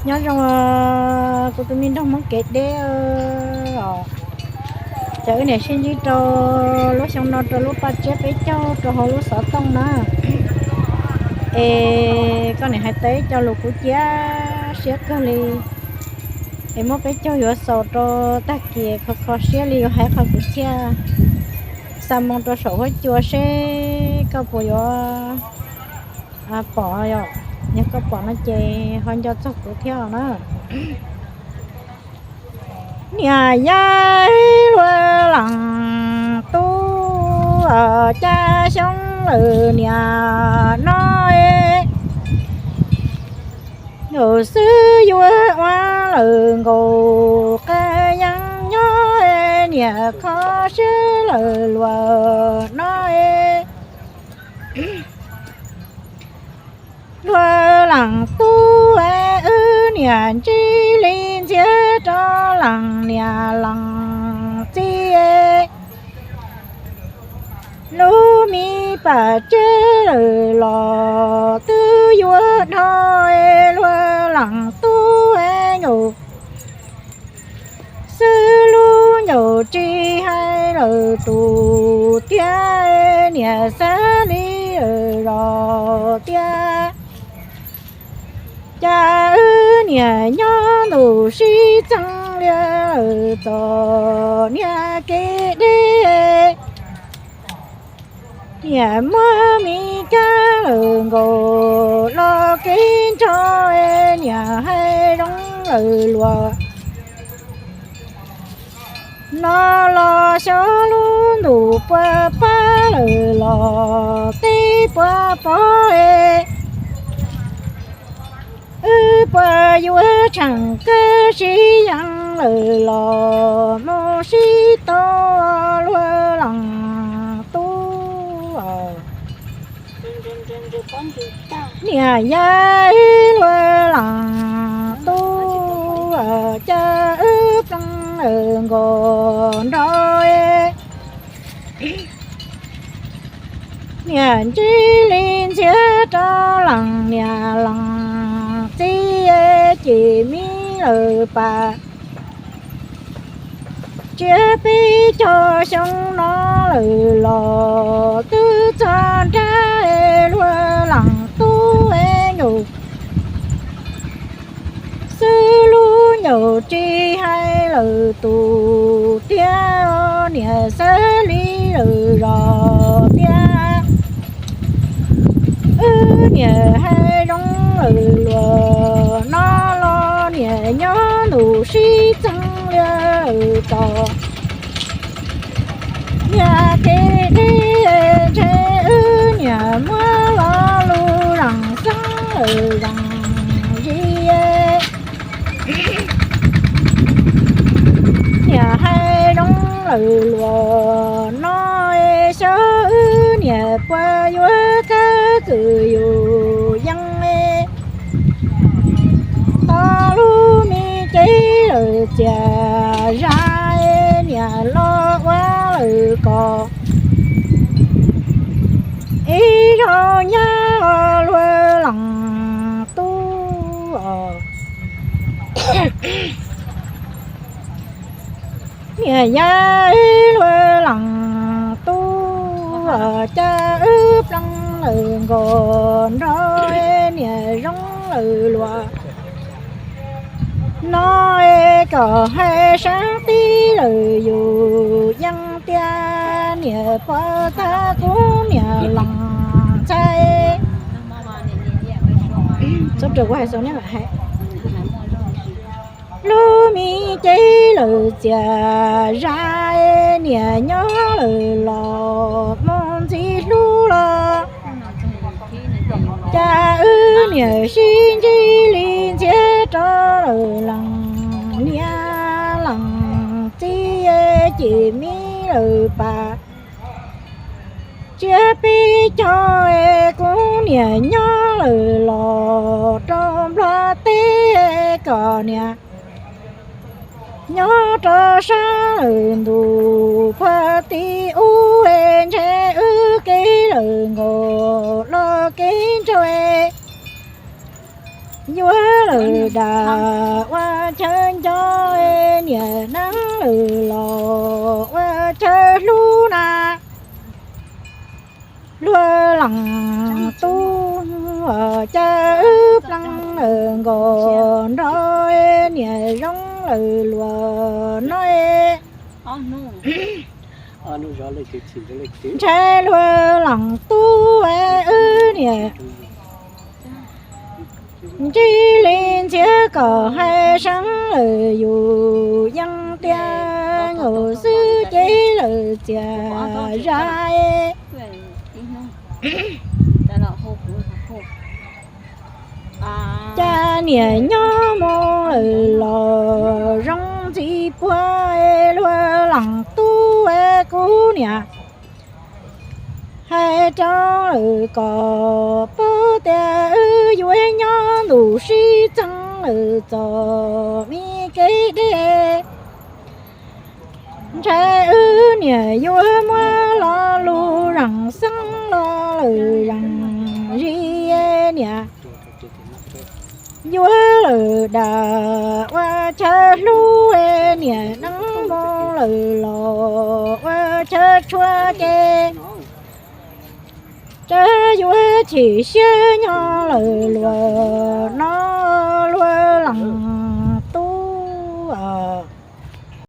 Nyob zoo kuv tus me nraug Hmoob kev deb os. Ces wb niam sib ntsib rau lub xyoo no rau lub paj tsiab peb caug rau hauv lub xov tooj na. Es koj niam hais tau ib co lus kuv cia siab kawg li. Es muab peb caug yuav xaus rau tag kis kho kho siab li yuav hais qhov kuv thiaj xa moo rau saum huab cua seb koj puas yuav pom yom. Yog koj pom no ces ho nco txog kuv thiab na. Niam yawg luag leej tub, cas xyoo lawm niam no, nkaus xwb yuav ua lawm nkaus qab yeeb nyob, niam kho siab lawm luag no. Luag leej tub, wb niam ntsib li ntxhiab rau leej niam leej txiv. Lub me paj tsiab lawm los twb yuav dhau, luag leej tub, nkaus xwb lub ncaus tsis hais lawm tus tiag, niam xav li lawm los tiag. Cas wb niam nyob ntuj sib txeeb li lawm txom niag kev deb. Niam muab me kab lawm nkaus los kev ntshaus, niam hais zoo lawm luag no los xyov lub ntuj puas pab lawm los teb puas pom. Wb puas yuav tsheej kab sib yees lawm los mus sib tau luag leej tub. Niam yawg luag leej tub, cas wb ploog lawm nkaus nrog. Niam ntsib li ntxhiab rau leej niam leej txiv, ces me lawm paj tsiab peb caug xyoo no lawm los twb txog nrab, luag leej tub, nkaus xwb lub ncaus tsis hais lawm tus tiag, niam xav li lawm los tiag. Wb niam hais zoo lawm luag no los niam nyob ntuj sib txeeb li lawm txom niag kev deb, ntshe wb niam muab lo lus leej xeeb lawm leej zis. Niam hais zoo lawm luag no, xyov wb niam puas yuav kab kwm yus yees. Tau lub me cev lawm txias zaj, niam los ua lawm kom ib zaug nyab luag leej tub. Niam yawg luag leej tub, cas wb ploog lawm nkaus nrog, niam zoo lawm luag no, kom hais sab tib lawm yus yees tiag, niam pov tag kuv niam leej ntxhais. Lub me cev lawm txias zaj, niam nyob lawm los mus ntxiv hlub los, cas wb niam sib ntsib li ntxhiab rau lawm leej niam leej txiv, ces me lawm paj tsiab peb caug, kuv niam nyob lawm los rau Nplog teb, kom niam nyob rau sab lawm ntuj puag tim ub, ntshe wb kev lawm nkaus los kev ntshaus. Yuav lawm dam ua chaw nco, niam neeb lawm los ua chaw hlub na. Luag leej tub, cas wb pleev lawm nkaus nrog niam zoo lawm luag no. Ntshai luag leej tub wb niam ntsib li ntxhiab kom hais seeb lawm yus yeej tiag nkaus xwb ces lawm txias zaj. Cas niam nyob mus lawm los zoo ntxim puag, luag leej tub kuv niam hais rau lawm kom paub tias wb yuav nyob ntuj sib txeeb lawm txom me kev deb. Ntshai wb niam yuav muab lo lus zeem xeeb los lawm zeem zis, niam yuav lawm dam ua chaw hlub, niam neeb mus lawm los ua chaw tshuav ces, cas yuav chim siab nyob lawm luag no. Luag leej